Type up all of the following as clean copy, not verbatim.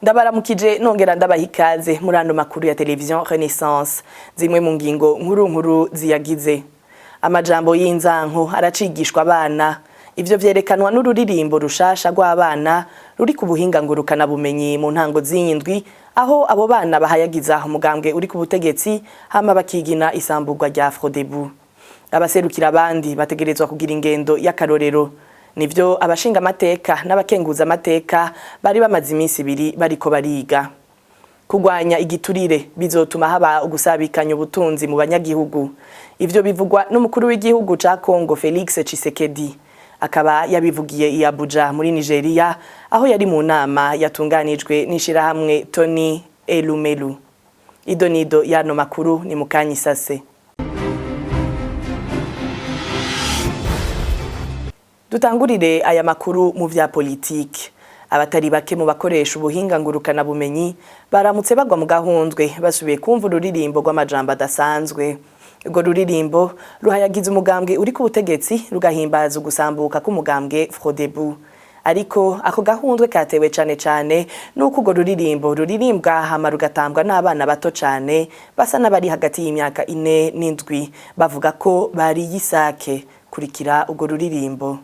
Ndabaramukije nongera ndabaha ikaze muri ano makuru ya Television Renaissance. Zimwe mu ngingo nkuru nkuru ziyagize: amajambo y'inzanko aracigishwa abana. Ivyo vyerekanwa n'ururirimbo rushasha rw'abana ruri ku buhinga ngurukana bumenyi mu ntango z'indwi, aho abo bana bahayagiza umugambwe uri ku butegetsi hama bakigina isamburwa rya Frodebu. Abaserukira abandi bategerezwa kugira ingendo y'akarorero. Nivyo abashinga amateka n'abakenguza amateka bari bamaze iminsi 2 bariko bariga. Kugwanya igiturire bizotuma haba ugusabikanya ubutunzi mu banyagihugu. Ivyo bivugwa n'umukuru w'igihugu ca Congo, Felix Tshisekedi, akaba yabivugiye i Abuja muri Nigeria, aho yari mu nama yatunganijwe n'ishirahamwe Tony Elumelu. Idonido y'ano makuru ni mukanyisase. Dutangurire aya makuru mu vya politiki. Abatari bake mu bakoresha ubuhinga ngurukana bumenyi baramutse bagwa mu gahundwe basubiye kumva ururirimbo rw'amajambo adasanzwe. Urwo ruririmbo ruhayagiza umugambwe uri ku butegetsi, rugahimbaza ugusambuka k'umugambwe Frodebu. Ariko ako gahundwe katewe cane cane nuko urwo ruririmbo ruririmbwa hama rugatambwa n'abana bato cane, basa n'abari hagati y'imyaka 4 n'inwi. Bavuga ko bariye isake. Kurikira urwo ruririmbo.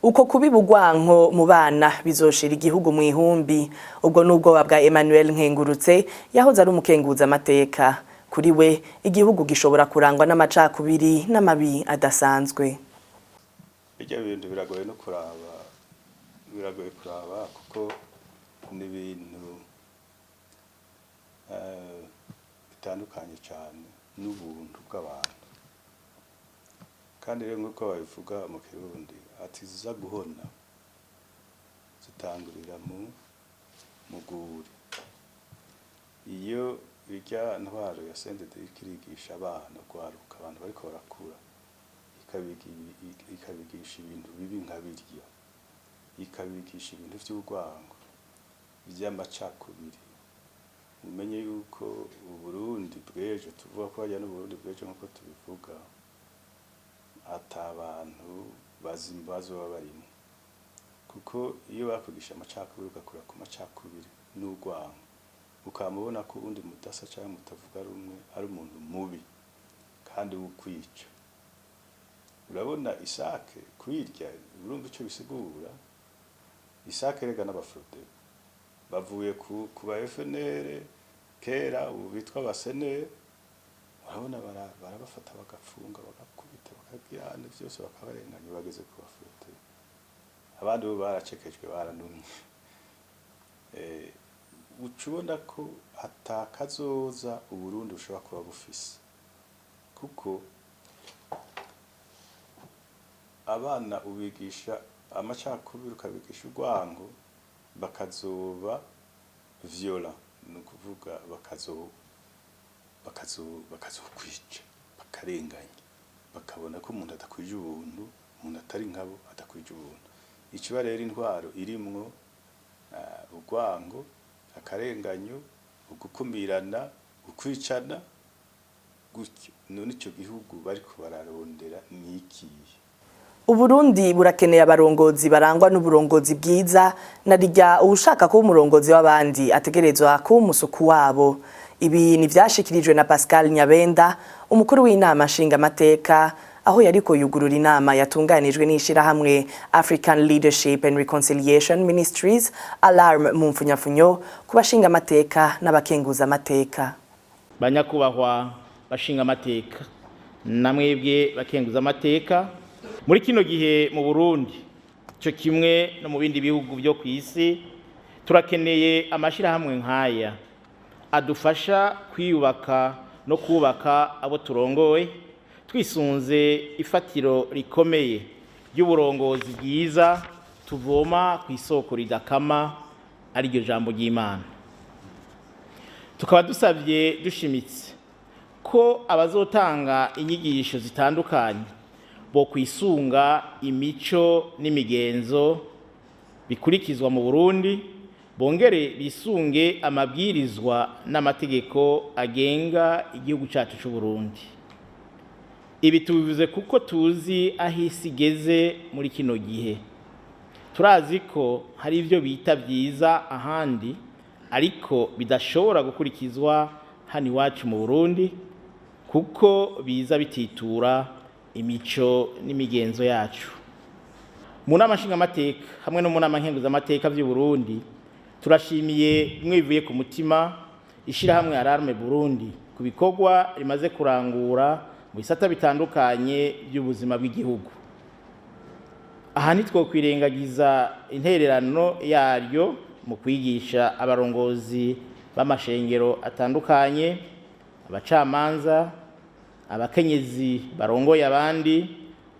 Uko kubiba urwanko mu bana bizoshira igihugu mu ihumbi. Ubwo n'ubwoba bwa Emmanuel Nkengurutse, yahoze ari umukenguza amateka. Kuri we, igihugu gishobora kurangwa n'amacakubiri n'amabi adasanzwe. Bijya bintu biragoye no kuraba, biragoye kuraba kuko ni ibintu bitandukanye cyane n'ubuntu bw'abantu. Kandi rero, nk'uko babivuga mu Kirundi, ati ziza guhona zitangurira mu muguri. Iyo irya ntwaro ya CNDD iriko irigisha abana, rwaruka, abantu bariko barakura, ikabigisha ibintu bibi nka birya, ikabigisha ibintu vy'urwango, vy'amacakubiri, umenye yuko Uburundi bw'ejo, tuvuga ko hajya n'Uburundi bw'ejo nk'uko tubivuga, ata bantu bazima bazoba barimo. Kuko iyo bakwigisha amacakubiri, ugakura ku macakubiri n'urwango, ukaba ubona ko uwundi mudasa cyangwa mutavuga rumwe ari umuntu mubi kandi w'ukwica. Urabona isake kuyirya, urumva icyo bisigura. Isake rega n'abafrode bavuye ku ba FNL kera, ubu bitwa abaseneri. Urabona barabafata, bagafunga, bagakubita, bakagira byose, bakabarenganya, bageze ku bafrode. Abandi bo baracekejwe, baranumye. Uca ubona ko atakazoza Uburundi bushobora kuba bufise, kuko abana ubigisha amacakubiri, ukabigisha urwango, bakazoba violent, ni ukuvuga bakazokwica, bakarenganya, bakabona ko umuntu adakwije ubuntu, umuntu atari nkabo adakwije ubuntu. Ikiba rero intwaro irimwo urwango, akarenganyo, ugukumirana, ukwicana gutyo, none ico gihugu bariko bararondera ni ikihe? Uburundi burakeneye abarongozi barangwa n'uburongozi bwiza, na rirya uwushaka kuba umurongozi w'abandi ategerezwa kuba umusuku wabo. Ibi ni vyashikirijwe na Pascal Nyabenda, umukuru w'inama nshingamateka, aho yariko yugurura inama yatunganijwe n'ishirahamwe African Leadership and Reconciliation Ministries, ALARM mu mfunyafunyo, ku bashingamateka n'abakenguza amateka. Banyakubahwa bashinga amateka, namwebwe bakenguza amateka, muri kino gihe mu Burundi cyo kimwe no mu bindi bihugu byo ku isi, turakeneye amashyirahamwe nk'aya adufasha kwiyubaka no kubaka abo turongoye, twisunze ifatiro rikomeye ry'uburongozi bwiza tuvoma ku isoko ridakama, ariryo jambo ry'Imana. Tukaba dusabye dushimitse ko abazotanga inyigisho zitandukanye bo kwisunga imico n'imigenzo bikurikizwa mu Burundi, bongere bisunge amabwirizwa n'amategeko agenga igihugu cyacu cy'u Burundi. Ibi tubivuze kuko tuzi aho isi igeze muri kino gihe. Turazi ko hari ibyo bita byiza ahandi ariko bidashobora gukurikizwa hano iwacu mu Burundi, kuko biza bititura imico n'imigenzo yacu. Mu nama nshingamateka hamwe no mu nama nkenguzamateka vy'u Burundi, turashimiye bimwe bivuye ku mutima ishirahamwe Alarme Burundi ku bikorwa rimaze kurangura mu bisata bitandukanye by'ubuzima bw'igihugu. Aha ntitwokwirengagiza intererano yaryo mu kwigisha abarongozi b'amashengero atandukanye, abacamanza, abakenyezi barongoye abandi,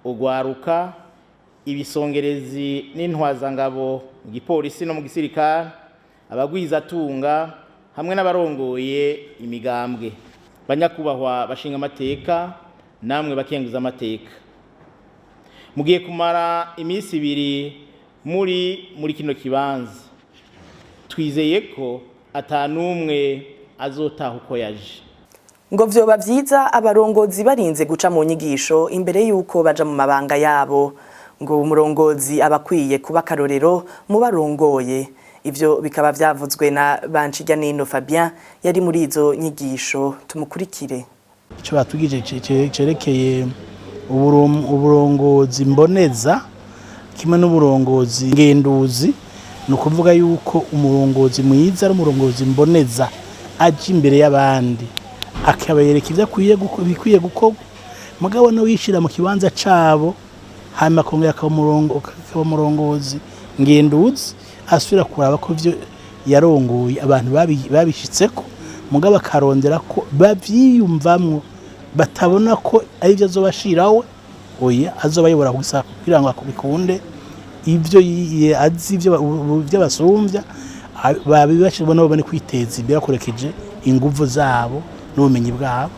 ugwaruka, ibisongerezi n'intwazangabo mu gipolisi no mu gisirikare, abagwizatunga hamwe n'abarongoye imigambwe. Banyakubahwa bashinga amateka namwe bakenguza amateka, mugiye kumara iminsi ibiri muri kino kibanza. Twizeye ko atanumwe azotaha uko yaje. Ngo vyoba vyiza abarongozi barinze guca mu nyigisho imbere yuko baja mu mabanga yabo. Ngo umurongozi abakwiye kuba akarorero mu barongoye. Ivyo bikaba vyavuzwe na Banshijyanino Fabien yari muri izo nyigisho. Tumukurikire. Icyo batwigije cerekeye uburongozi mboneza kimwe n'uburongozi ngenduzi, ni ukuvuga yuko umurongozi mwiza ari umurongozi mboneza, aja imbere y'abandi akabereka ibyo akwiye bikwiye gukorwa, mugabo no wishira mu kibanza cabo, hanyuma akongera akaba umurongozi ngenduzi, asubira kuraba ko ivyo yarongoye abantu babishitseko, mugabo akarondera ko bavyiyumvamwo, batabona ko ari byo azobashirawe. Oya, azobayobora gusa kugira ngo bikunde ibyo azi ibyo basumbya babibashirwa nabo bane kwiteza imbere bakoresheje inguvu zabo n'ubumenyi bwabo.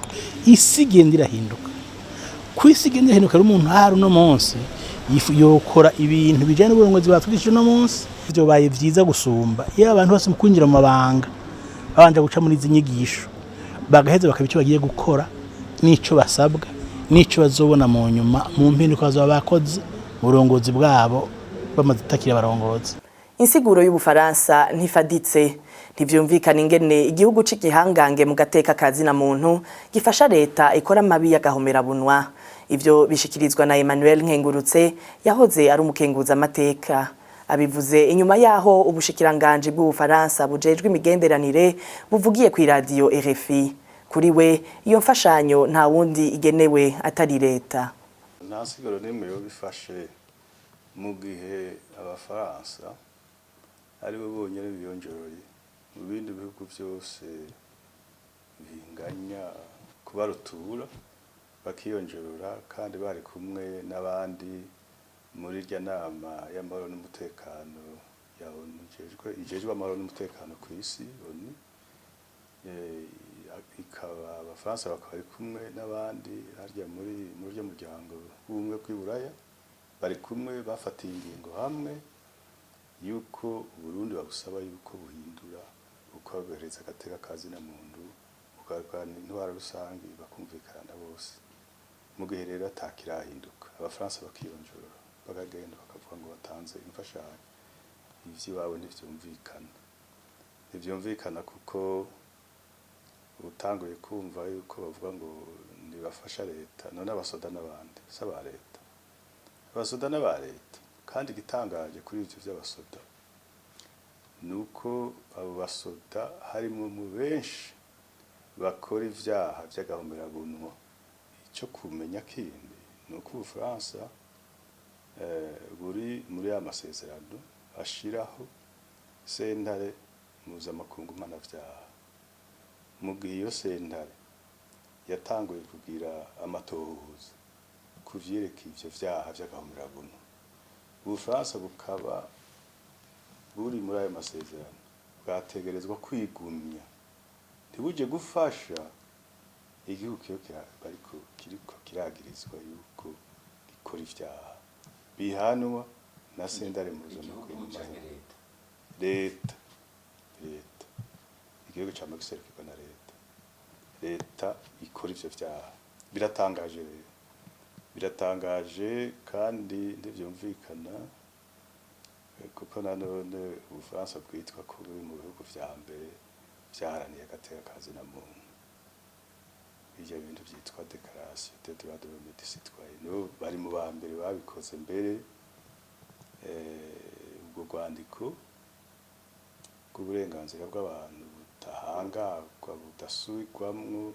Isi igenda irahinduka. Ku isi igenda irahinduka, rero umuntu ahari uno munsi yokora ibintu bijyanye n'uburongozi batwigishije uno munsi, byobaye vyiza gusumba iyo abantu bose mu kwinjira mu mabanga babanje guca muri izi nyigisho, bagaheza bakaba icyo bagiye gukora n'ico basabwa n'ico bazobona mu nyuma mu mpinduka bazoba bakoze mu burongozi bwabo bamaze gutakira abarongozi. Insiguro y'Ubufaransa ntifaditse. Ntivyumvikana ingene igihugu c'igihangange mu gateka kazina muntu gifasha leta ikora amabi y'agahomerabunwa. Ivyo bishikirizwa na Emmanuel Nkengurutse yahoze ari umukenguza amateka. Abivuze inyuma yaho ubushikiranganji bw'Ubufaransa bujejwe imigenderanire buvugiye ku iradiyo RFI. Kuri we, iyo mfashanyo nta wundi igenewe atari leta. Nta nsiguro n'imwe yoba ifashe mu gihe Abafaransa aribo bonyine biyonjoroye mu bindi bihugu byose binganya kubarutura, bakiyonjorora kandi bari kumwe n'abandi muri irya nama y'amahoro n'umutekano ya ONU, ijejwe amahoro n'umutekano ku isi, ONU. Ikaba Abafaransa bakaba bari kumwe n'abandi harya muri urya muryango w'ubumwe bw'Iburaya, bari kumwe bafatiye ingingo hamwe yuko Burundi babusaba yuko buhindura bukabereza agateka kazina muntu, bukarwana intwaro rusange, bakumvikana bose. Mu gihe rero atakirahinduka, Abafaransa bakiyonjorora, bakagenda bakavuga ngo batanze imfashanyo, ivy'iwabo ntivyumvikana. Ntivyumvikana kuko utanguye kumva yuko bavuga ngo ntibafasha leta. None abasoda n'abandi si aba leta? Abasoda n'aba leta. Kandi igitangaje kuri ivyo vy'abasoda ni uko abo basoda harimo mu benshi bakora ivyaha vy'agahomerabunwa. Ico kumenya kindi ni uko Ubufaransa buri muri ya masezerano ashiraho sentare mpuzamakungu mpanavyaha. Mu gihe iyo sentare yatanguye kugira amatohoza ku vyerekeye ivyo vyaha vy'agahomerabunwa. Ubufaransa bukaba buri muri ayo masezerano, bwategerezwa kwigumya, ntibuje gufasha igihugu kiyo bariko kiriko kiragirizwa yuko gikora ivyaha bihanwa na sentare mpuzamakungu. Leta, igihugu cama giserukirwa na leta, leta ikora ivyo vyaha. Biratangaje rero, biratangaje kandi ntivyumvikana, kuko nanone Ubufaransa bwitwa ko buri mu bihugu vya mbere vyaharaniye agateka ka zina muntu, ivyo bintu vyitwa Déclaration des droits de l'homme et du citoyen, nibo bari mu ba mbere babikoze. Mbere ubwo rwandiko bw'uburenganzira bw'abantu budahangagwa, budasubirwamwo,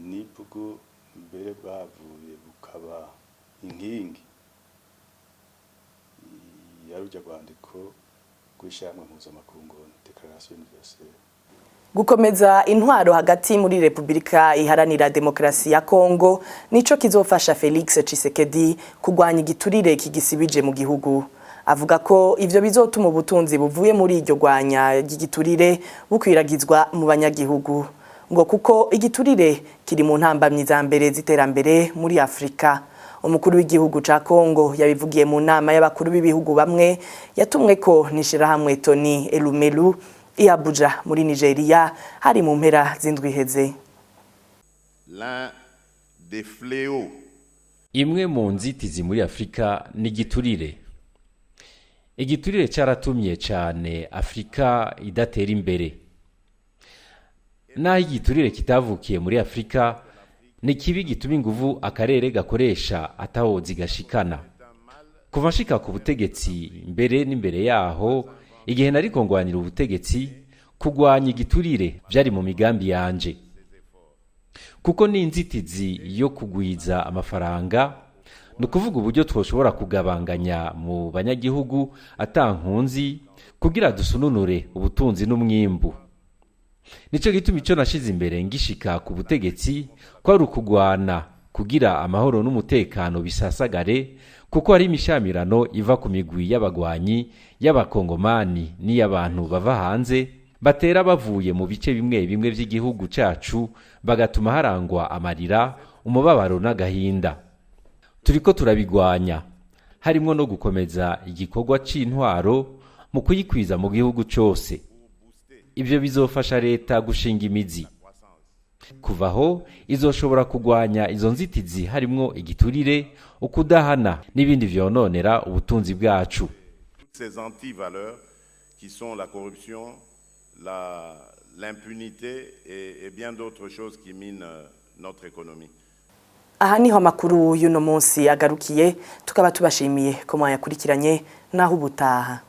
nibwo mbere bwavuye bukaba inkingi ya rurya rwandiko rw'ishirahamwe mpuzamakungu, Déclaration universelle. Gukomeza intwaro hagati muri Republika Iharanira Demokarasi ya Kongo nico kizofasha Felix Tshisekedi kugwanya igiturire kigisibije mu gihugu. Avuga ko ivyo bizotuma ubutunzi buvuye muri iryo gwanya ry'igiturire bukwiragizwa mu banyagihugu, ngo kuko igiturire kiri mu ntambamyi za mbere z'iterambere muri Afrika. Umukuru w'igihugu ca Kongo yabivugiye mu nama y'abakuru b'ibihugu bamwe yatumwe ko n'ishirahamwe Tony Elumelu i Abuja muri Nigeria, hari mu mpera z'indwi iheze. L'un des fléaux Imwe mu nzitizi muri Afurika ni igiturire. Igiturire cyaratumye cyane Afurika idatera imbere. Naho igiturire kitavukiye muri Afurika, ni kibi gituma inguvu akarere gakoresha ataho zigashikana. Kuva nshika ku butegetsi, mbere n'imbere yaho igihe nariko ngwanira ubutegetsi, kugwanya igiturire byari mu migambi yanje, kuko ni inzitizi yo kugwiza amafaranga, ni ukuvuga uburyo twoshobora kugabanganya mu banyagihugu atankunzi, kugira dusununure ubutunzi n'umwimbu. Nicyo gituma icyo nashize imbere ngishika ku butegetsi ko ari ukugwana kugira amahoro n'umutekano bisasagare, kuko hari imishamirano iva ku migwi y'abagwanyi y'abakongomani n'iy'abantu bava hanze batera bavuye mu bice bimwe bimwe by'igihugu cacu, bagatuma harangwa amarira, umubabaro n'agahinda. Turiko turabigwanya, harimwo no gukomeza igikorwa c'intwaro mu kuyikwiza mu gihugu cose. Ibyo bizofasha leta gushinga imizi. Kuva aho izoshobora kugwanya izo nzitizi, harimwo igiturire, ukudahana n'ibindi vyononera ubutunzi bwacu. Ces antivaleurs qui sont la corruption, l'impunité et bien d'autres choses qui minent notre économie. Aha niho amakuru y'uno munsi agarukiye, tukaba tubashimiye ko mwayakurikiranye. Naho ubutaha.